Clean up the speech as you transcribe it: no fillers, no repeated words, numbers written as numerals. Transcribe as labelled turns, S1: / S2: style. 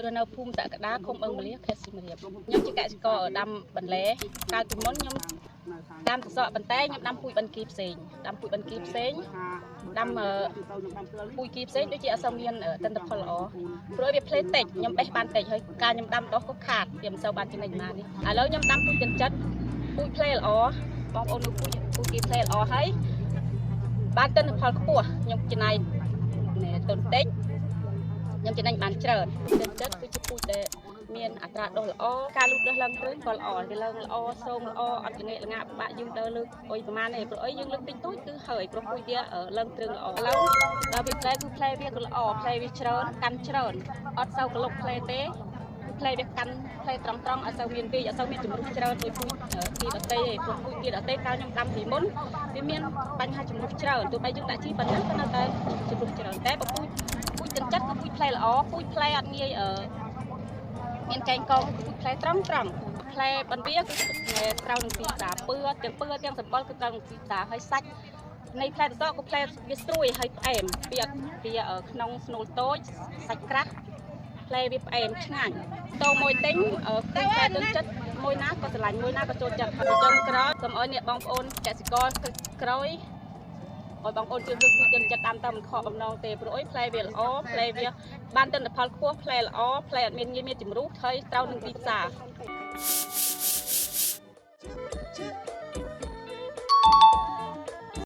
S1: រស់នៅភូមិតកដាឃុំអឹងមលាខេត្តសៀមរាបខ្ញុំជាកសិករដាំបន្លែកាលពីមុនខ្ញុំដាំសសក់ប៉ុន្តែខ្ញុំដាំពូជបន្គីផ្សេងដាំពូជបន្គីផ្សេងដាំពូជគីផ្សេងដូចជាអត់សូវមានទិន្នផលល្អព្រោះវាផ្លេតិចខ្ញុំបេះបានតិចហើយការខ្ញុំដាំដុះក៏ខាតវាមិនសូវបានចំណេញប៉ុន្មាននេះឥឡូវខ្ញុំដាំពូជចិនចិត្តពូជផ្លេល្អបងប្អូនមើលពូជពូជគីផ្លេល្អហើយបានទិន្នផលខ្ពស់ខ្ញុំចំណាយទុនតិចខ្ញុំចំណេញបានច្រើនចិនចិត្តគឺជាពូជដែលមានអត្រាដុះល្អការលូតលាស់ឡើងគ្រឿងក៏ល្អវាឡើងល្អសងល្អអត់ល្ងាកល្ងាពិបាកយើងដើរលើកអុយប្រហែលទេព្រោះអីយើងលើកតិចតួចគឺហើយព្រោះពូជវាឡើងគ្រឿងល្អឥឡូវដល់វាផ្លែគឺផ្លែវាក៏ល្អផ្លែវាច្រើនកាន់ច្រើនអត់សូវក្លុកផ្លែទេផ្លែវាកាន់ផ្លែត្រង់ត្រង់អត់សូវមានវីអត់សូវមានជំរុះច្រើនដូចពូជទីដតេទេព្រោះពូជទីដតេកាលខ្ញុំដាំពីមុនវាមានបញ្ហាជំរុះច្រើនទោះបីយើងដាក់ជីប៉ុណ្ណាក៏នៅតែជំរុះច្រើនតែបើពូជពូជចិនចិត្តគឺពូជផ្លែល្អពូជផ្លែអត់ងាយអឺមានកែងកងពូជផ្លែត្រង់ត្រង់ផ្លែបន្វាគឺត្រូវនឹងទីផ្សារពឿទាំងពឿទាំងសម្បុរគឺត្រូវនឹងទីផ្សារហើយសាច់នៃផ្លែតសក់ក៏ផ្លែវាស្រួយហើយផ្អែមវាវាក្នុងស្នូលតូចសាច់ក្រាស់ផ្លែវាផ្អែមឆ្ងាញ់តោមួយទិញគឺផ្លែទឹកចិត្តមួយណាក៏ស្រឡាញ់មួយណាក៏ចូលចិត្តហើយចុងក្រោយសូមឲ្យអ្នកបងប្អូនកសិករក្រោយឲ្យបងប្អូនជឿនពូជចិនចិត្តតាមតាមមិនខកបំណងទេព្រោះអីផ្លែវាល្អផ្លែវាបានទិន្នផលខ្ពស់ផ្លែល្អផ្លែអត់មានងាយមានជំរុះហើយត្រូវនឹងទីផ្សារ។